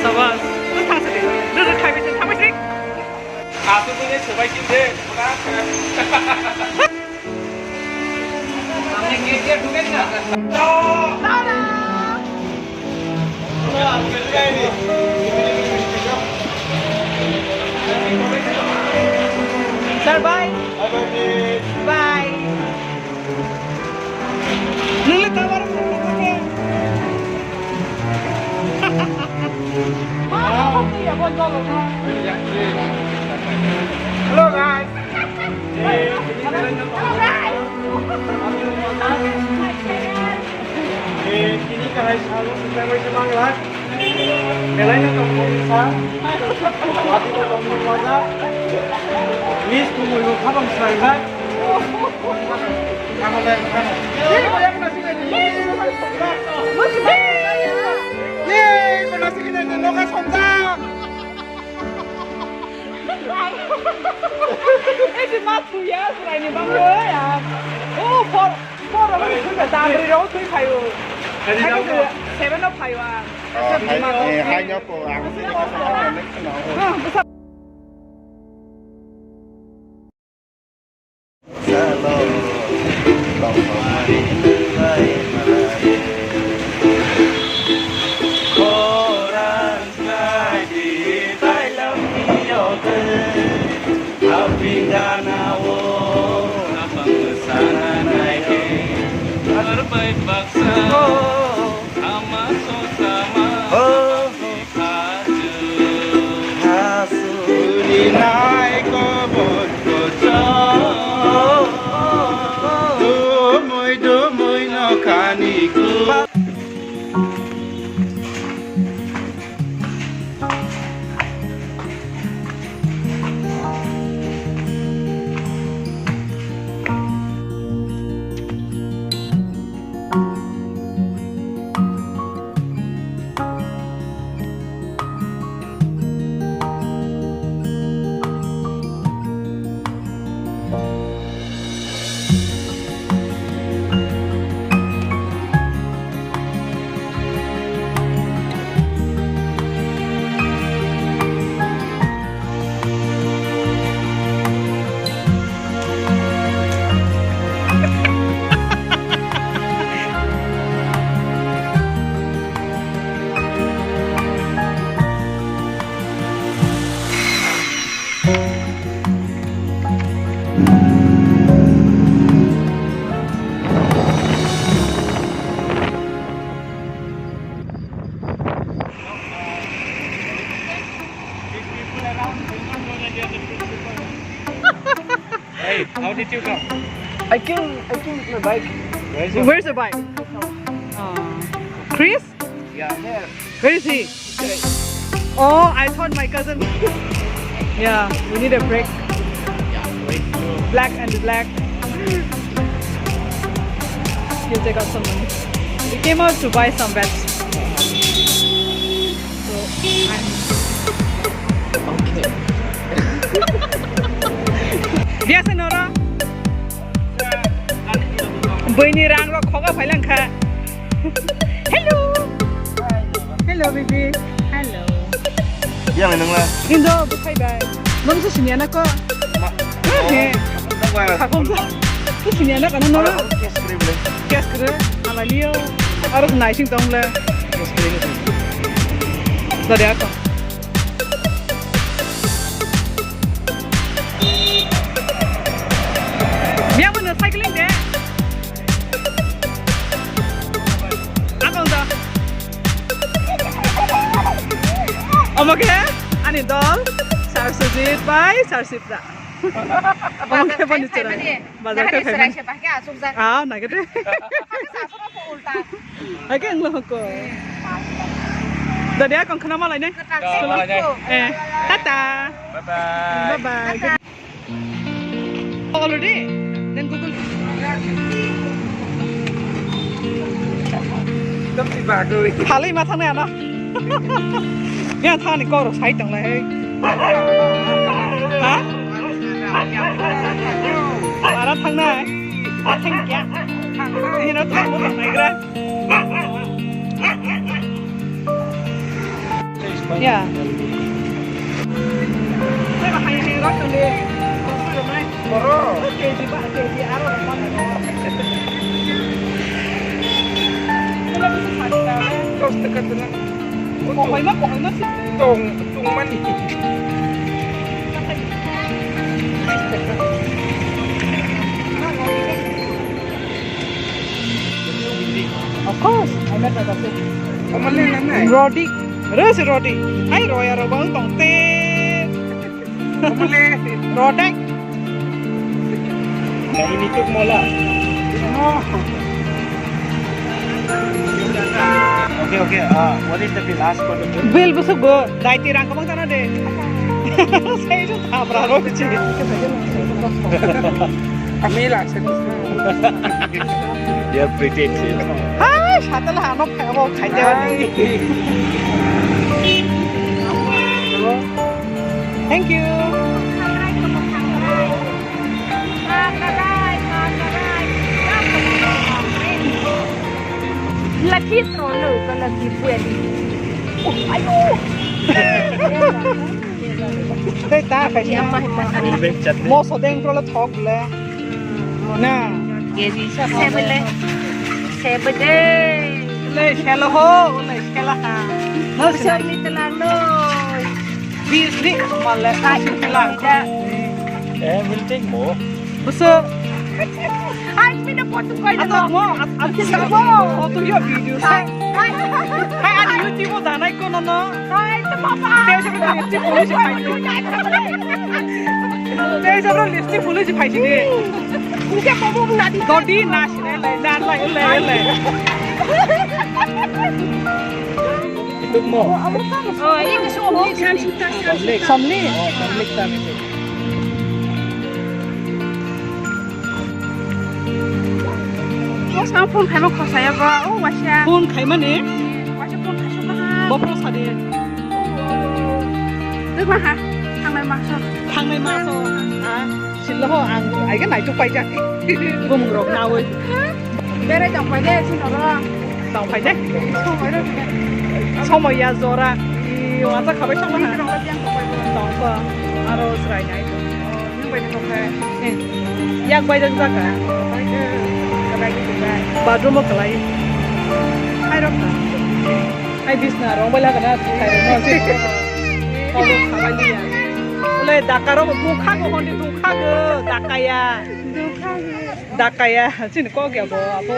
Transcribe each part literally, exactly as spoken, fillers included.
Sabas. Nung thangsa de. Nung thangsa de. Thangsa de. Aswk wngwi swbai sing de. Sir, bye. Bye. Bye. Nungla tabar mo. Hello, guys. Hello, guys. Eh, tini kahai salo subscriber se manglak. Belai no tong mani sa. Ati ko tong mani waja. Please, tumui ko khabang sai ba. Kamo dai, kamo. Yay, ko nasi kini no ka sonja. Ese ma thuya, srai ni bang ya. Oh, for Four rok ni thui phaio, tangri rok thui phaio. Seven rok phaio ang. Eh, hai nyoko, ang sini ka sa, next na. Hey, how did you come? I came, I came with my bike. Where's your Where's the bike? Uh, Chris? Yeah, here. Where is he? Oh, I thought my cousin. Yeah, we need a break. Yeah, wait. Black and black. We'll take out some money. We came out to buy some veg. So, I'm okay. Biasa nora. Buini rang rok khoga phailang kha. Hello. Hello, baby. Hello. Yang nang la. Indo, bukai bai. Nung su sinya na ko. Ma. He. Nang bai. Thakong sa. Su sinya na kana no. Kes krim le. Kes krim. Ala liyo. Arok naising tong le. Kes krim. Dari ako. Biang mana cycling de? Akong da. Omo khe ani dol, Sir Sujit bai Sir Sipra. Omo khe bani chwrai. Bazar khe khaimani. Ah, nai khe de. Hai khe wngla hoko. Dadi, akong khna malai ne. Eh, tata. Bye bye. Bye bye. Already? Then Google. Phalwi ma thangnai ano. Ya thani kok rok sai tong lai hai. Ha? Ara thangnai. Thang kya? Hino thang mo thangnai gra. Ya. Kohoima, kohoima se. Tong, tongmani. Of course, I met my cousin. Kamal le nang nai. Rodi. Rus Rodi. Hai roya ro bang tong te. Kamal le. Rodai. Kamu nituk mola. No. Okay, okay. Uh, what is the bill? Ask for the bill. Bill busuk bo. Dai ti rang kabang tana de. Sai ju thabra ro chi. Kami lah, saya terus terang. They are pretty chill. Hai, satal hano phebo khai de bani. Thank you. Lucky throw lo, ka lucky puya di. Oh, ayo. Tei ta khai si. Himma, himma, himma. Moso deng pro le thok le. Na. Sebe le. Sebe de. Le selo ho, le sela ha. No sel ni telang no. Bis ni mal le. Ai, telang. Eh, will take more. Busu. Ai, mi na potu koi. Ato mo, ato mo. Potu yo video. Ai, ai. Hai, ani YouTube o danai kono no. Hai, to papa. Te se ko lipstick polish phai. Te se ko lipstick polish phai si de. Inke bobo na di. Dodi na si le le, na le le le. Ituk mo. Oh, ini so. Samli. Samli. Oh, samli ta. O, sa phone khaima khosaya ba, o, waisa. Phone khaimani? Waisa phone khaisukha ha. Bophro sadi. Tei ma ha, thangnai maso. Thangnai maso. Ah, silo ho, ang, aiga naituk paijak. Bumung rok nawi. Berai tong paide, sino ro. Tong paide. Somoi ro. Somoi ya jora. I, wasa khabai tong ha. Tong ko. Aro srai nai. Nung bai nung khe. Eh, yak bai jak jak kha. Bathroom o kwlai. Hai rok kha. Hai bisna rong bai lagana khai rok no. Kolo khabai liya. Ole dakaro dukha go hondi dukha go dakaya. Dakaya. Chini kok ya bo abo.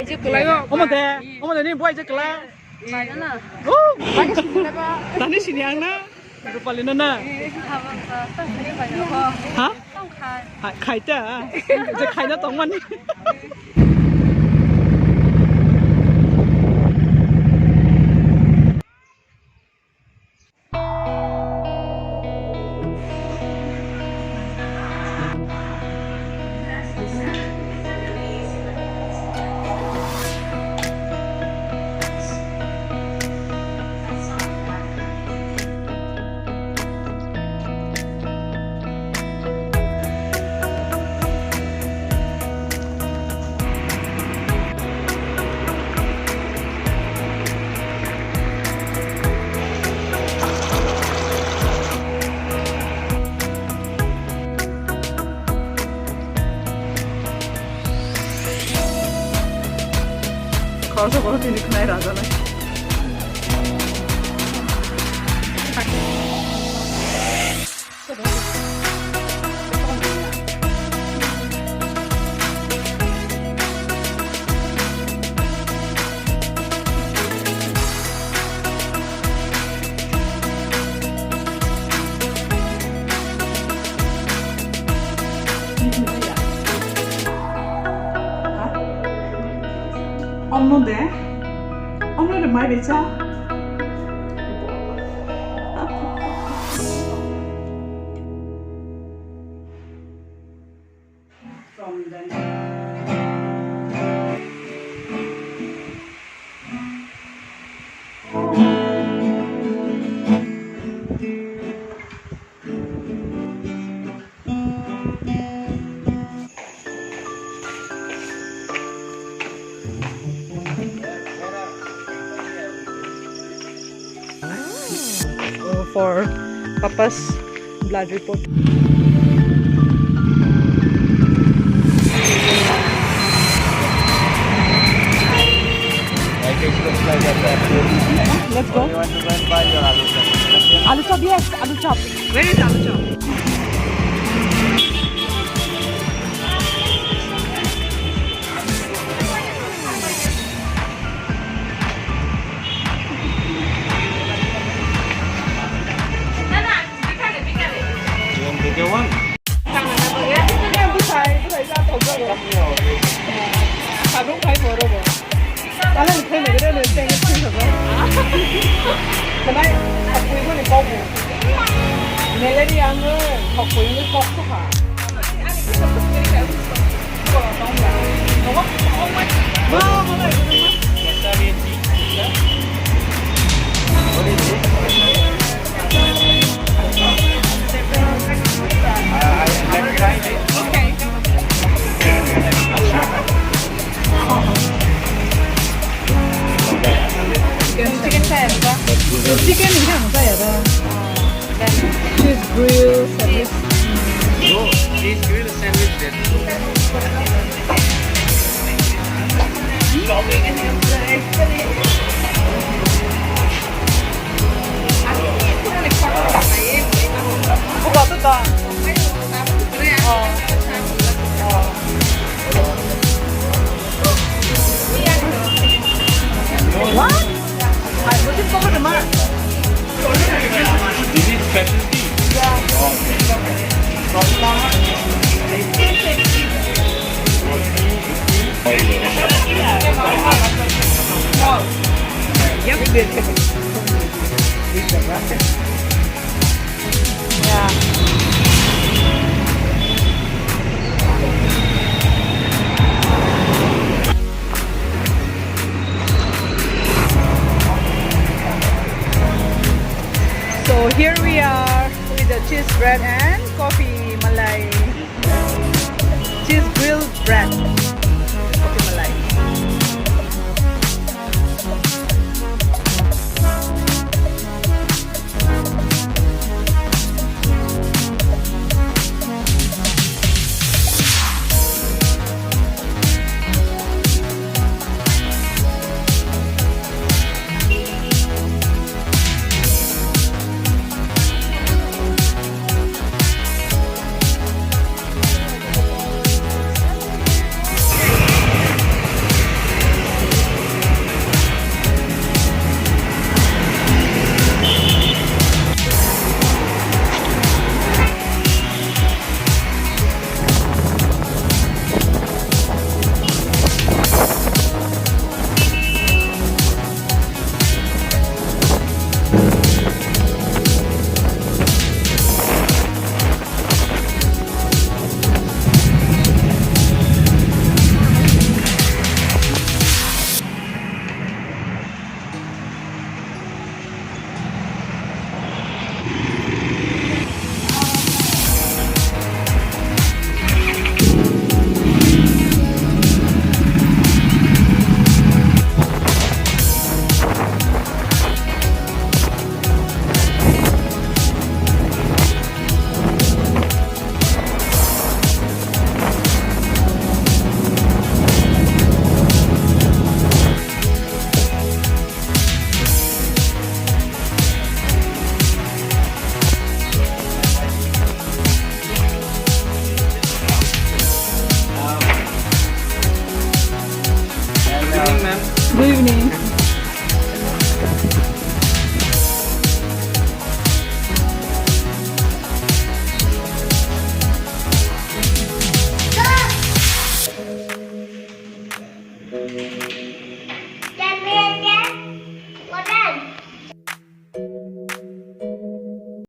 Omo de. Omo de ni boi je kwlai. Oh. Tani sini ang na. Rupali no na. Ha? Ha, khai ta. Je khai na tong mani. Khoroksa borok tini khwnai rajaknai. Omno de, omno de mai becha. From the For Papa's blood report. Let's go. You want to go and buy your alu chop? Alu chop, yes, alu chop. Where is alu chop? You want bigger one? Malaria ang kok koi ni kok kha. Chicken saya apa? Chicken ini kan saya ada. Cheese grill, sandwich. Bro, cheese grill sandwich deh. Buka tuh, Kak. Oh. Oh. What? This is specialty. Yeah. So here we are with the cheese bread and